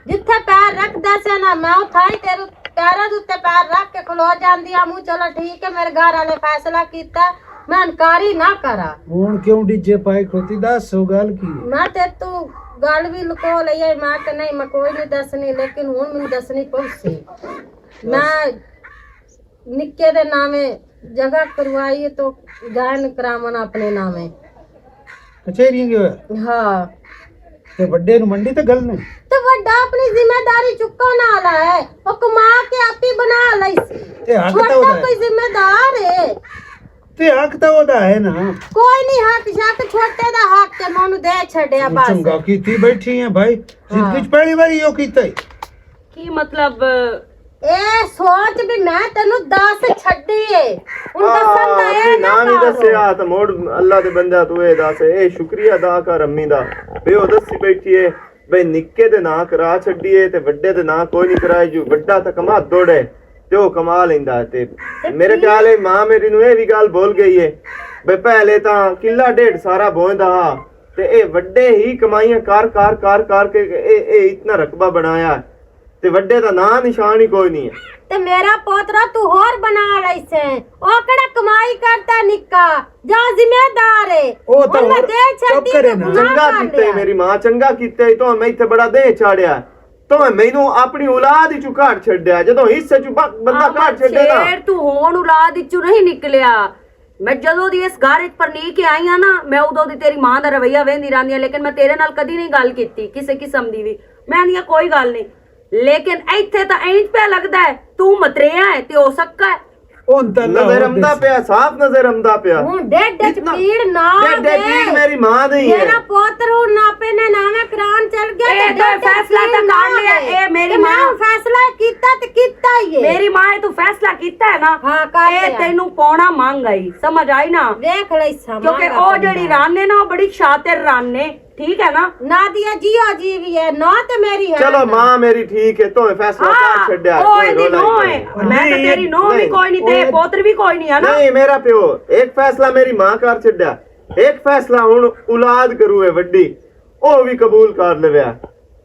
جتھے پیر رکھدا سے نا، میں اتھاں ہی تیرے پیراں دے اُتے پیر رکھ کے کھلو جاندی ہاں مو۔ چلو ٹھیک ہے، میرے گھر والے فیصلہ کیتا، میں انکاری نہ کراں۔ ہن کیوں ڈیجے پائی کھوتی؟ دس، او گل کی؟ میں تے تو گل وی لکو لئی ہے، میں کہ نہیں، میں کوئی نہیں دسنی، لیکن ہن مینوں دسنی پوسی۔ میں نکے دے ناویں جگہ کروائی تو جائن کراون اپنے ناویں۔ کچہری گئے ہوئے؟ ہاں۔ تے وڈے نوں منڈی تے گل نہیں؟ تے وڈا اپنی ذمہ داری چکن والا ہے، او کما کے آپ ہی بنا لئی سی۔ تے حق تاں چھوٹا اودا ہے۔ کوئی ذمہ دار ہے؟ تے حق تاں اودا ہے نا۔ کوئی نہیں، حق شک چھوٹے دا حق تے میں اونوں دے چھڈیا بس۔ چنگا کیتی بیٹھی ہے بھائی، زندگی چ پہلی واری او کیتا ہے۔ کی مطلب؟ اے سوچ بھی میں تینوں دس چھڈی اے۔ ہن دسن دا اے اپنی نہ ناں ہی کر۔ دسیا تے مڑ اللہ دے بندہ تو اے دس، اے شکریہ ادا کر امی دا۔ پیو دسی بیٹھی اے، بھئی نکے دے ناں کرا چھڈی اے تے وڈے دے ناں کوئی نہیں کرائے، جو وڈا تے کما دوڑے تے او کما لیندا اے۔ تے میرے خیال اے ماں میری نوں اے وی گل بھول گئی اے، بھئی پہلے تاں کلا ڈیڑھ سارا بویندا ہا، تے اے وڈے ہی کمائیاں کر کر کر کر کے اے، اے اتنا رقبہ بنایا۔ تے وڈے دا ناں نشان ہی کوئی نہیں ہے۔ تے میرا پوترا تو ہور بنا لئی سے۔ او کڑا کمائی کرتا نکا، جا ذمہ دار ہے۔ او تاں ہن میں ہور دے چپ چھڈی کرے تے نا۔ گناہ چنگا کر کیتا ہے لیا۔ میری ماں، چنگا کیتا ہے، تو میں ایتھے بڑا دے چاڑیا۔ تو مینوں اپنی اولاد وچوں کڈ چھڈیا۔ جدوں حصے چوں ب-، بندہ آ کڈ چھڈے نا۔ شیر تو ہون اولاد وچوں نہیں نکلیا۔ میں جدوں دی اس گھر وچ پرنی کے آئی ہاں نا، میں ادوں دی تیری ماں دا رویہ ویندی رہندی ہاں، لیکن میں تیرے نال کدی نہیں گل کیتی کسے قسم دی وی۔ میں آندی ہاں کوئی گل نہیں، لیکن ایتھے تاں اینج پیا لگدا ہے توں متریا ہے تے ہو سکا ہے۔ ہن تاں نظر آمدا پیا، صاف نظر آمدا پیا۔ ہن ڈیڈ وچ اتنا پیڑ نہ ڈیڈ وچ دے۔ پیڑ میری ماں دی ہے۔ میرا پوتر ہن اپنے ناویں کران چل گیا اے تے تو ڈیڈ وچ فیصلہ پیڑ تاں نہ کر لیا، دے۔ اے میری تے میں ماں۔ ہن فیصلہ کیتا تے کیتا ہی ہے۔ میری ماں، اے تو فیصلہ کیتا ہے نا، ہاں، کر اے لیا۔ تینوں پونا منگ آئی، سمجھ آئی نا؟ ویکھ لئی سمجھ کیونکہ او جڑی رن ہے نا، او بڑی شاطر رن ہے، ٹھیک ہے نا؟ نادیہ جی، او جی وی ہے، نہ تے میری ہے چلو نا۔ ماں میری ٹھیک ہے، تو فیصلہ کر ہاں، چھڈیا، او کوئی ایندی رولا ہی نو کوئی ہے۔ نہیں۔ میں تے تیری نو بھی نہیں، کوئی نہیں، تے او پوتر بھی کوئی نہیں ہے نا؟ نہیں، میرا پیو، ایک فیصلہ میری ماں کر چھڈیا، ایک فیصلہ ہن اولاد کرو ہے وڈی، او بھی قبول کر لویا۔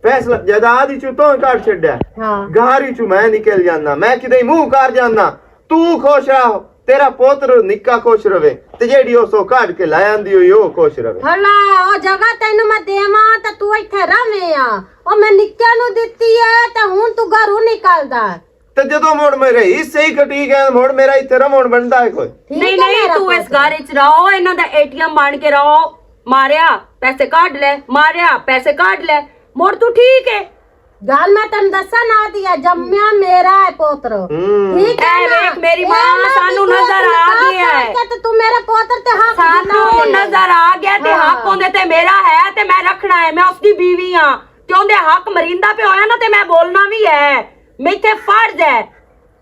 فیصلہ جائیداد وچوں تو کڈ چھڈیا۔ ہاں۔ گھر وچوں میں نکل جانا، میں کدے منہ کر جانا۔ تو خوش رہ، تیرا پوتر نکا خوش رہے، تے جیڑی او سو کڈ کے لے آندی ہوئی او خوش رہے۔ ہلا، او جگہ تینوں میں دیواں تے تو ایتھے رہویں آ۔ او میں نکے نوں دتی ہے تے ہن تو گھروں نکلدا ہے۔ تے جدوں مڑ میرے حصے ہی کٹی گئے، مڑ میرا ایتھے رہون بندا ہے کوئی؟ ٹھیک نہیں، ہے نہیں، میرا تو اس پوتر۔ گھر وچ رہو، انہاں دا اے ٹی ایم بن کے رہو۔ ماریا، پیسے کڈ لے، ماریا، پیسے کڈ لے۔ مڑ تو ٹھیک ہے۔ گل میں تینوں دساں نادیہ، جمیا میرا ہے پوتر۔ ہوں۔ ٹھیک ہے اے نا؟ ویکھ میری اے ماں، میں سانوں نکلے نظر آ نکال گیا ہے۔ کر کے تے تو میرے پوتر تے حق سانوں جتاوے۔ نظر آ گیا تے ہاں۔ حق اوندے تے میرا ہے تے میں رکھنا ہے، میں اس دی بیوی ہاں۔ تے اوندے حق مریندا پیا ہویا نا تے میں بولنا بھی ہے۔ میتھے فرض ہے۔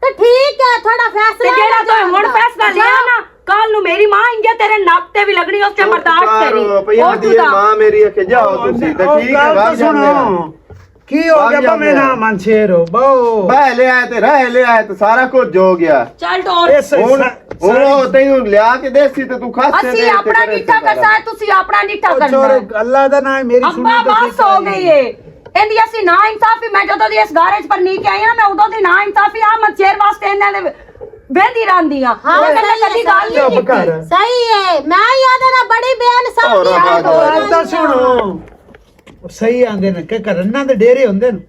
تے ٹھیک ہے، تھوڑا فیصلہ تے جیڑا ہو تو ہن جاندا۔ فیصلہ لیا جاؤ۔ نا، کل نوں تیری ماں انجے تیرے نک تے بھی لگنی، اس تے برداشت کری۔ پئی آندی ہے، ماں میری اکھے جاؤ تسی تے ٹھیک ہے، گل سنو۔ کی ہو گیا؟ بھاویں نہ من شیر ہو، بہو۔ بہ لیا ہے تے رہ لیا ہے تے سارا کچھ ہو گیا۔ چل ٹور۔ ہن تینوں لیا کے دیسی تے تو کھاسے اسی اپنا نیٹھا کرسا ہے، تسی اپنا نیٹھا کرنا ہے۔ اللہ دا نام ہے، میری سنو تے بس ہو گئی ہے۔ ایندی اسی نا انصافی، میں جدوں دی اس گھر وچ پرنی کے آئی ہاں، میں ادوں دی نا انصافی آ من شیر واسطے انہاں دے ویندی رہندی ہاں۔ ہاں، میں کدی گل نہیں کیتی۔ صحیح ہے، میں ہی اودے نال بڑی بے انصافی اور کر دو۔ سنو۔ صحیح آندے نے کہ رناں دے ڈیرے ہوندے نے۔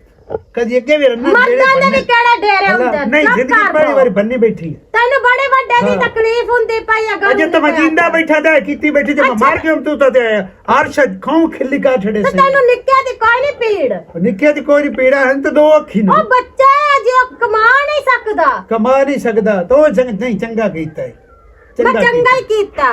کدی اگے بھی رناں دے ڈیرے مرداں دے بننے۔ بھی کہڑے ڈیرے ہوندے نے؟ نہیں، زندگی پہلی واری بننی بیٹھی۔ تینوں بڑے وڈے دی تکلیف ہوندی پئی ہے، اجے تے میں جیندا بیٹھا تے کیتی بیٹھی، جے میں مر گیا تو تے ارشد کھاؤں کھلی کا چھڑے تے سی۔ تینوں نکے دی کوئی نہیں پیڑ۔ نکے دی کوئی نہیں پیڑا، ہن تے دو اکھی نے۔ او بچہ ہے جی، او کما نہیں سکدا۔ کما نہیں سکدا، تو چنگ-، نہیں، چنگا کیتا ہے۔ میں چنگا ہی کیتا۔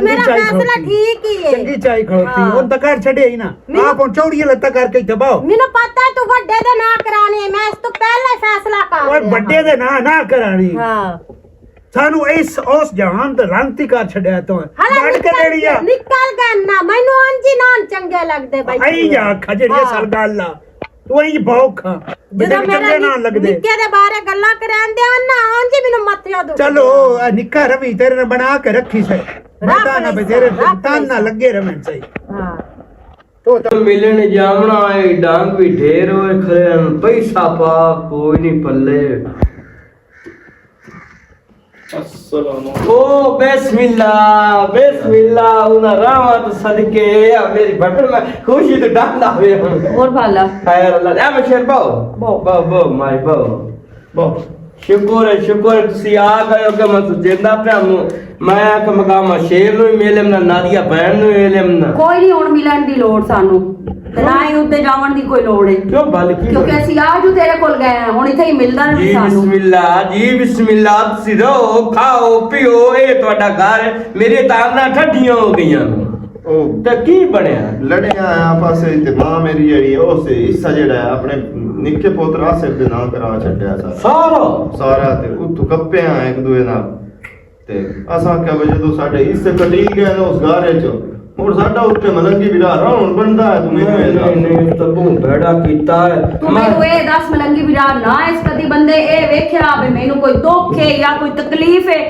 میرا فیصلہ ٹھیک ہی ہے۔ چنگی چائی کھڑوتی۔ ہن تاں کر چھڈے ہی نا۔ آپ ہن چوڑیاں لتاں کر کے دباؤ۔ مینوں پتہ ہے تو وڈے دے نہ کرانی ہے، میں اس تو پہلے فیصلہ کر اوئے لیا۔ وڈے دے نہ، نہ کرانی۔ ہاں۔ سانو اس، اس جہان تے رنگ تی کر چھڈیا تو۔ ہلا بڑھ کے نکل لڑیا۔ گیا، نکل گیا نا، مینوں انجی نان چنگے لگدے بھائی۔ ائی جا آکھا جڑی اصل گل آ۔ تو ایں بھوک ہاں۔ جدوں میرا چنگے نہ لگدے۔ نکے دے بارے گلاں کران دے آن نہ آن جی، مینوں مت یاد ہو۔ چلو، اے نکا روی تیرے نال بنا کے رکھی سے۔ میں رکھ تاں نہ لے بے تیرے سا، رکھ تاں لے نہ سا۔ لگے رہن چاہیے۔ ہاں۔ تو ملن جامنا اے، ڈانگ بھی ڈھیر ہوئے کھڑے ہن، پیسہ پا کوئی نہیں پلے۔ السلام علیکم۔ او بسم اللہ، بسم اللہ، انہاں راواں تو صدقے، اے میری بٹن میں خوشی تو ڈاندا ہویا ہن۔ اور بھالا۔ خیر اللہ، اے میں شیر باو۔ باو۔ باو، باو، مائی باو۔ باو۔ شکر ہے، شکر ہے، تسی آ گئے ہو کہ میں تو جیندا پیا ہوں۔ میں آکھیا مقام شیر نوں ہی ملم نہ، نادیہ بہن نوں ہی ملم نہ۔ کوئی نہیں، ہن ملن دی لوڑ سانوں۔ تے نہ ہی اتنے جاون دی کوئی لوڑ ہے۔ کیوں بھل کی کیونکہ ہوئی؟ اسی آ جو تیرے کول گئے ہیں، ہن اتھے ہی ملدا رہنا جی سانوں۔ بسم اللہ، جی بسم اللہ، تسی رہو، کھاؤ، پیو، اے تہاڈا گھر ہے۔ میری تاں نہ ٹھڈیاں ہو گئیاں۔ او۔ تے کی بنیا؟ لڑے آئے آپس وچ تے ماں میری جڑی ہے، اس حصہ جڑا ہے اپنے نکے پوتر آصف دے نام کرا چھڈیا سا۔ سارا؟ سارا تے اتھوں کپے آئے ایک دوے نال۔ تے اساں آکھیا بھئی جدوں ساڈے حصے کٹی گئے نے اس گھر وچ، ہن ساڈا اتھے ملنگی بھرا رہن بندا ہے، توں مینوں اے نہیں، دس۔ نہیں، نہیں، اس تو بہت بھڑا کیتا ہے۔ تو میں مینوں اے دس ملنگی بھرا نہ اس کدی بندے اے ویکھیا بھی مینوں کوئی دکھ ہے یا کوئی تکلیف ہے،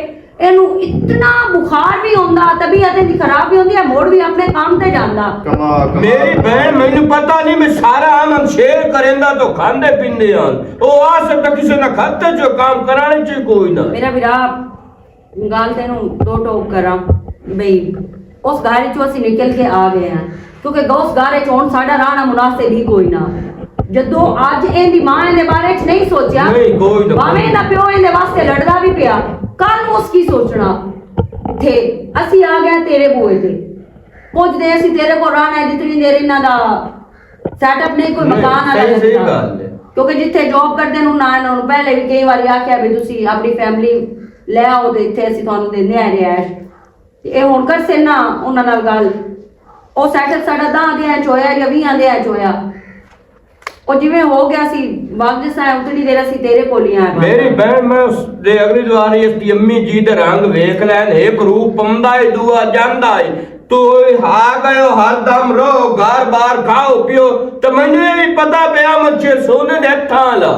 اینوں اتنا بخار بھی ہوندا، طبیعت دی خراب بھی ہوندی ہے، مڑ بھی اپنے کام تے جاندا۔ کما، کما۔ میری بہن، مینوں پتہ نہیں، میں سارا عام ہم شیر کریندا تو کھاندے پیندے ہن۔ او آ سکتا کسے نہ کھاتے جو کام کرانے چ کوئی نہ۔ میرا بھرا، گل تینوں دو ٹوک کراں بھئی، اس گھر چوں اسی نکل کے آ گئے ہیں، کیونکہ اس گھر چ ہن ساڈا رہنا مناسب ہی کوئی نہ۔ جدوں اج ایندی ماں ایندے بارے چ نہیں سوچیا، نہیں، کوئی نہ، بھاویں کوئی نہ۔ دا پیو ایندے واسطے لڑدا بھی پیا، کل نوں اس کی سوچنا تھے۔ اسی آ گئے تیرے بوئے تے، کچھ دے اسی تیرے کول رہنا ہے، جتنی دیر انہاں دا سیٹ اپ نہیں کوئی نہیں، مکان والا صحیح، صحیح لگدا۔ گل ہے۔ کیونکہ جتھے جاب کردے نوں نہ انہاں نوں پہلے بھی کئی واری آکھیا بھی تسی اپنی فیملی لے آؤ تے اتھے اسی تانوں دیندے ہیں رہائش۔ تے اے ہن کرسے نہ انہاں نال گل۔ او سیٹ اپ ساڈا داں دیاں چ ہویا یا ویہاں دیاں چ ہویا۔ او جویں ہو گیا سی، وقت جس طرح اتنی دیر اسی تیرے کول ہی آئے۔ میری بہن، میں اس دے اگلی دواری اس دی امی جی دے رنگ ویکھ لین، ایک روح پمدا ہے، دوا جاندا ہے۔ تو ہا گئے ہو، ہر دم رہو، گھر بار کھاؤ پیو۔ تے مینوں اے وی پتہ پیا، مچھے سونے دے ہتھاں والا۔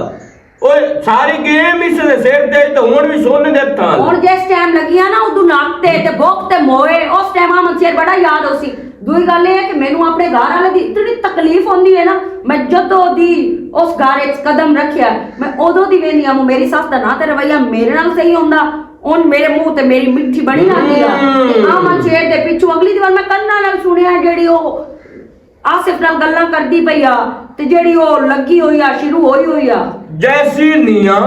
اوئے، ساری گیم اس دے سر تے، تے ہن وی سونے دے ہتھاں والا۔ ہن جس ٹائم لگیاں نا، ادو نک تے، تے بھوک تے موئے، اس ٹائم آ مچھے بڑا یاد ہو سی۔ دوئی گل اے ہے کہ مینوں اپنے گھر والے دی اتنی تکلیف ہوندی ہے نا، میں جدوں دی اس گھر وچ قدم رکھیا، میں اودوں دی ویندی آں، میری سس دا نہ تے رویہ میرے نال صحیح ہوندا، ہن میرے منہ تے میری مٹھی بنی آندی آ۔ تے آ من شیر دے پچھوں اگلی دی وار میں کناں نال سنیا جیڑی او آصف نال گلاں کردی پئی آ، تے جیڑی او لگی ہوئی آ، شروع ہوئی ہوئی آ۔ جیسی نیاں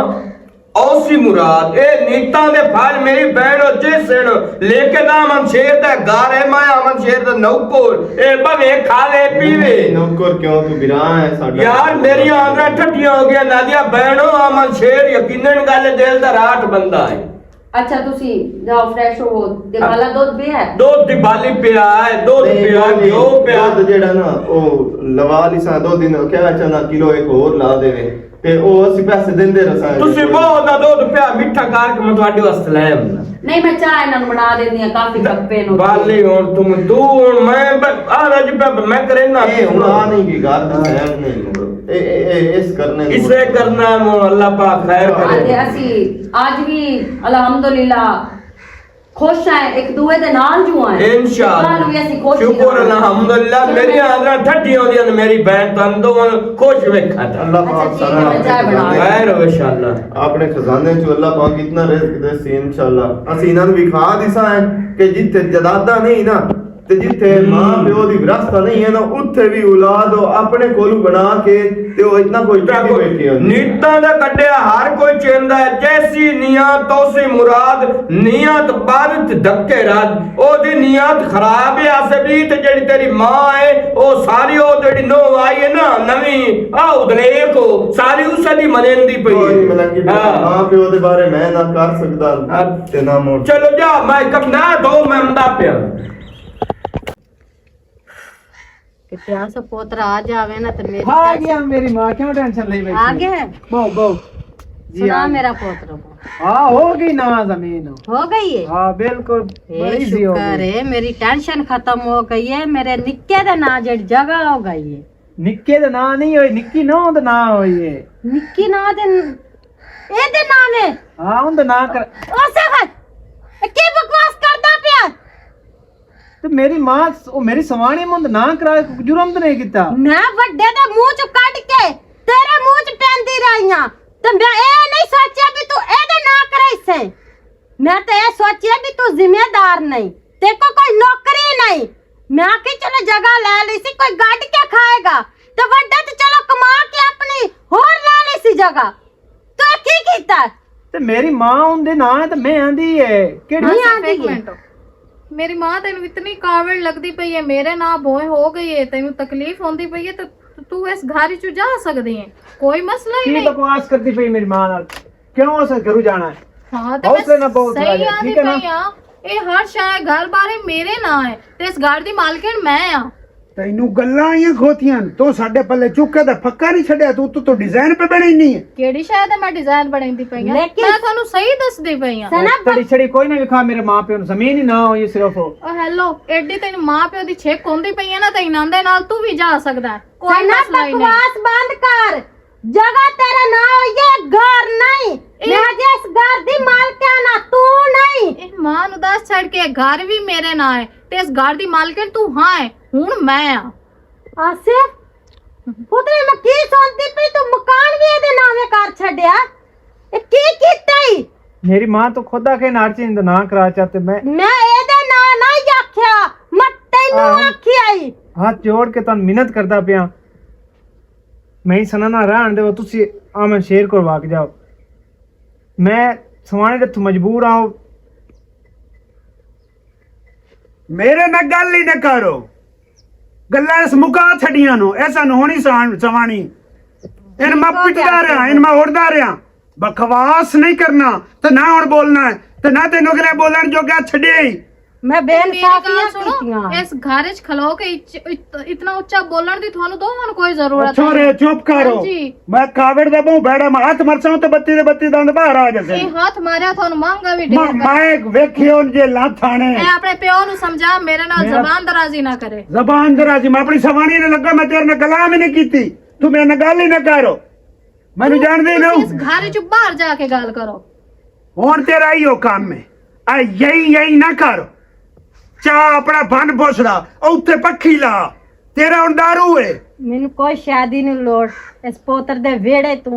اوسی مراد، اے نیتاں دے پھل میری بہن او جس ہن، لیکن آمن شیر دا گھر ہے، میں آمن شیر دا نوکر، اے بھویں کھاوے پیوے۔ نوکر کیوں، تو برا ہے ساڈا؟ یار، میری آنگراں ٹھڈیاں ہو گیا، نادیا بہنو، آمن شیر یقیناً گل دل دا راٹھ بندہ ہے۔ اچھا، تسی جاؤ، فریش ہوو، تے بالا دودھ پیا ہے؟ دودھ دی بالی پیا ہے، دودھ نہیں، پیا، دودھ نہیں، گھیو پیا۔ دودھ جیڑا نا، او لوا لی سا، دو دن کیا چاہنا کلو ایک ہور لا دے وے۔ تے او اسی پیسے دیندے رساں۔ تسی بہت نہ دو تے پیا میٹھا کر کے میں تہاڈے واسطے لے آؤں۔ نہیں، میں چاہ انہاں نوں بنا دیندی ہاں، کافی کپے نوں۔ بالی ہن تم، تو ہن میں ب-، آ رہا جی پہ میں کرے نہ اے ہن آ نہیں کی گل، سائڈ نہیں ہن۔ اے، اے، اے، اس کرنے نوں اسے کرنا ہے، مو اللہ پاک خیر کرے۔ اج اسی، اج بھی الحمدللہ خوش ہیں، ایک دوے دے نال جو ہیں۔ انشاءاللہ۔ کل بھی اسی خوش شکر ہیں۔ الحمدللہ، چلو میری میں آدرا ٹھڈی ہوندی ہے، میری بہن تن دو خوش ویکھا تھا۔ اللہ پاک اچھا، ٹھیک ہے، سارا میں چائے بنا رہی ہوں۔ خیر ہو انشاءاللہ۔ اپنے خزانے چوں اللہ پاک اتنا رزق دے سی انشاءاللہ۔ اسی انہاں نوں وکھا دیساں ہے کہ جتھے جداداں نہیں نا، تے جتھے ماں پیو دی وراثت نہیں ہے نا، اتھے بھی اولاد او اپنے کولوں بنا کے تے او اتنا کوئی چنگی بیٹھی ہے۔ نیتاں دا کڈیا ہر کوئی چیندا ہے، جیسی نیت توسی مراد، نیت بد تے دھکے رد۔ او دی نیت خراب ہے، آسے بھی تے جڑی تیری ماں ہے، او ساری او جڑی نو آئی ہے نا، نویں، آ ادھر ایک ہو، ساری اسے دی منین دی پئی ہے۔ کوئی ملنگی ہاں۔ ماں پیو دے بارے میں نہ کر سکدا ہاں۔ تے نہ مون۔ چلو جا، میں کم نہ دو، میں امدا پیا۔ کہ پیاسا پوترا آ جاوے نا تے میری آ ٹینشن گیا میری ماں، کیوں ٹینشن لئی بیٹھی آ ہے؟ گیا؟ بہو، بہو۔ جی سنا آ گیا۔ میرا پوترا کو۔ ہاں، ہو گئی نا زمین۔ ہو گئی ہے؟ ہاں، بالکل۔ اے بڑی زی ہو شکر گئی۔ ہے، میری ٹینشن ختم ہو گئی ہے، میرے نکے دے نا جڑی جگہ ہو گئی ہے۔ نکے دے نا نہیں ہوئی، نکی نو دے نا ہوئی ہے۔ نکی نا دے ن-، اے دے نا میں۔ ہاں، ان دے نا کر۔ او سفر، اے کی بکواس کردا پیا؟ تے میری ماں، او میری سوانی مند نہ کرا، کوئی جرم تے نہیں کیتا۔ میں وڈے دے منہ چ کڈ کے تیرے منہ چ پیندی رہی ہاں، تے میں اے نہیں سوچیا بھی تو اے دے نہ کرائی سے۔ میں تے اے سوچیا بھی تو ذمہ دار نہیں، تے کو کوئی نوکری نہیں۔ میں آکھی چلو جگہ لے لی سی، کوئی گڈ کے کھائے گا، تے وڈے تے چلو کما کے اپنی ہور لے لی سی جگہ۔ تو اے کی کیتا؟ تے میری ماں اوندے ناں ہے تے میں آندی ہے۔ کیڑی نہیں بس آندی ایک ہے۔ منٹ۔ میری ماں تینوں اتنی کاوڑ لگدی پئی ہے، میرے ناں بھوئیں ہو گئی ہے، تینوں تکلیف ہوندی پئی ہے، تے تو اس گھر چوں جا سکدی ہے، کوئی مسئلہ ہی کی نہیں۔ بکواس کردی پئی میری ماں نال؟ کیوں اس گھروں جانا ہے؟ ہاں، تے حوصلے میں نہ بول تھوڑا صحیح جہا، آندی ٹھیک ہے نا؟ پئی ہاں، اے ہر شے گھر بارے میرے ناں ہے، تے اس گھر دی مالکن میں ہاں۔ تینوں گلاں آئیاں کھوتیاں، تو ساڈے پلے چکے دا پھکا نہیں چھڈیا، تو تو ڈیزائن پہ بنائی نہیں ہے۔ کیڑی شاید میں ڈیزائن بنائی دی پئی ہاں؟ لیکن میں تانوں صحیح دس دی پئی ہاں۔ سنا تڑی چھڑی کوئی نہ وکھا، میرے ماں پیو نوں زمین ہی نہ ہوئی صرف۔ او ہیلو، ایڈی تینوں ماں پیو دی چھک ہوندی پئی ہے نا، تے انہاں دے نال تو بھی جا سکدا ہے، کوئی سنا مسئلہ ہی نہیں۔ بکواس بند کر۔ جگہ تیرے ناں ہوئی ہے، گھر نہیں۔ اے میں جس گھر دی مالکہ نہ تو نہیں۔ اے ماں نوں دس چھڑ کے گھر بھی میرے ناں ہے، تے اس گھر دی مالکن تو ہاں ہے، ہن میں ہاں۔ آصف، پتر میں کی سنتی پئی، تو مکان بھی اے دے ناویں کر چھڈیا۔ اے کی کیتا ای؟ میری ماں تو خود آ کے نارچی دا ناں کرا چاتے میں۔ میں اے دے ناں نہیں آکھیا، میں تینوں آکھیا ای۔ ہاتھ جوڑ کے تن منت کردا پیاں۔ میں سنا نہ رہن دے، تسی آمن شیر کول واک جاؤ۔ میں سوانے دے تو مجبور آؤ۔ میرے نال گل ہی نہ کرو۔ گلاں اس مکا چھڈیاں نو، ایسا نو ہونی سان-، سوانی۔ ان میں پٹدا رہا، ان میں اڑدا رہا۔ بکواس نہیں کرنا، تے نہ ہن بولنا ہے، تے نہ تینوں اگلے بولن جوگا چھڈے ہی۔ میں بے میری انصافیاں گل سنو، کیتیاں۔ اس گھر وچ کھلو کے اچ-، ات-، اتنا اچا بولن دی تھانوں دوواں نوں کوئی ضرورت اچھا نہیں۔ رے، چپ کرو۔ ہاں جی۔ میں کاوڑ دا بہوں بیڑا، میں ہاتھ مرساں تے بتی دے بتی دند باہر آ جاسے۔ اے ہاتھ ماریا تھانوں مہنگا وی ڈھیر ما-، پیا۔ میں ویکھیو جے لا تھانے۔ اے اپنے پیو نوں سمجھا، میرے نال میرا زبان درازی نہ کرے۔ زبان درازی، میں اپنی سوانی نے لگا، میں تیرے نال گلاں وی نہیں کیتی۔ تو میرے نال گل ہی نہ کرو۔ مینوں جان دے نہ۔ تسی اس گھر چوں باہر جا کے گل کرو۔ ہن تیرا ایہو کم ہے۔ اے یہی، یہی نہ کر۔ چا اپنا بن بوسڑا، او اتھے پکھی لا۔ تیرا ہن دارو ہے۔ مینوں کوئی شادی نوں لوڑ اس پوتر دے ویڑے تو۔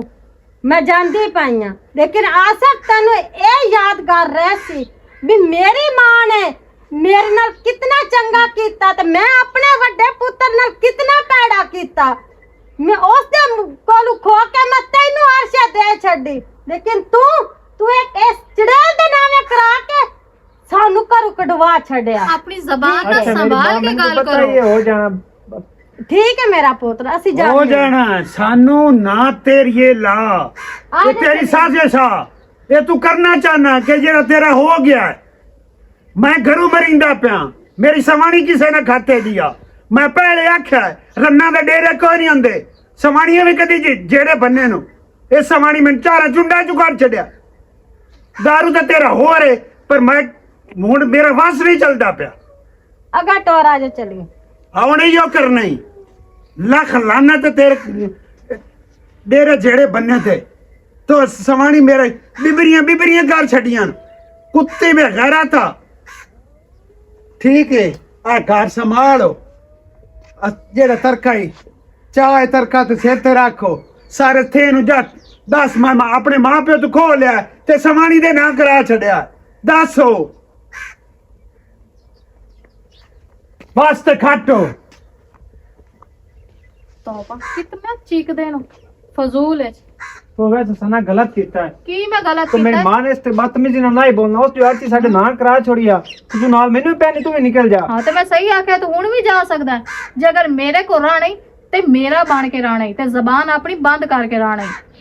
میں جاندی پئی ہاں، لیکن آصف تینوں اے یادگار رہ سی بھی میری ماں نے میرے نال کتنا چنگا کیتا تے میں اپنے وڈے پتر نال کتنا پیڑا کیتا۔ میں اس دے کولوں کھو کے میں تینوں عرشے دے چھڈی، لیکن تو، تو ایک اس چڑیل دے ناویں کرا کے سانو گھروں کڈوا چھڈیا۔ اپنی زبان نال اچھا، میری سنبھال ماں، کے مینوں گل پتہ کرو۔ ہی ہے، ہو جانا۔ ٹھیک ہے میرا پوتر، اسی ہو جانا۔ جانا، سانو نہ تیری یہ لا۔ آ یہ جا تیری چلیے۔ سازش آ۔ یہ تو کرنا چاہنا کہ جڑا تیرا ہو گیا ہے۔ میں گھروں مریندا پیا، میری سوانی کسے نے کھاتے دیا۔ میں پہلے آکھیا ہے، رناں دے ڈیرے کوئی نہیں ہوندے، سوانیاں بھی کدی جی-، جیڑے بننے نو۔ اس سمانی میں چارا چنڈا چکار چھڈیا۔ دارو تے تیرا ہو رہے، پر میں ہن میرا وس نہیں چلدا پیا۔ اگا ٹورا جو چلی۔ ہن ایہو کرنا ہی۔ لکھ لعنت تیرے، میرے جڑے بننے تے۔ تو سوانی میرے ببریاں، ببریاں گھر چھڈیاں۔ کتے بے غیرت آ۔ ٹھیک ہے، آ گھر سنبھالو۔ آ جڑا ترکا ہی، چاہے ترکا تے سر تے رکھو۔ سارے تھے نو جا، دس میں ماں، اپنے ماں پیو تو کھو لیا، تے سوانی دے نہ کرا چھڈیا۔ دس ہو۔ بس تے کھٹ ہو۔ توبہ، کتنا چیک دین فضول ہے۔ تو ویسے سنا غلط کیتا ہے۔ کی میں غلط تو میری کیتا ہے؟ ماں نے اس تے بدتمیزی نال نہیں بولنا، اس جو آتی ساڈے نال کرا چھوڑیا۔ تو نال مینوں بھی پہنی، تو بھی نکل جا۔ ہاں، تے میں صحیح آکھیا، تو ہن بھی جا سکدا ہے۔ جے اگر میرے کو راہ نہیں، تے میرا بن کے راہ نہیں، تے زبان اپنی بند کر کے راہ نہیں۔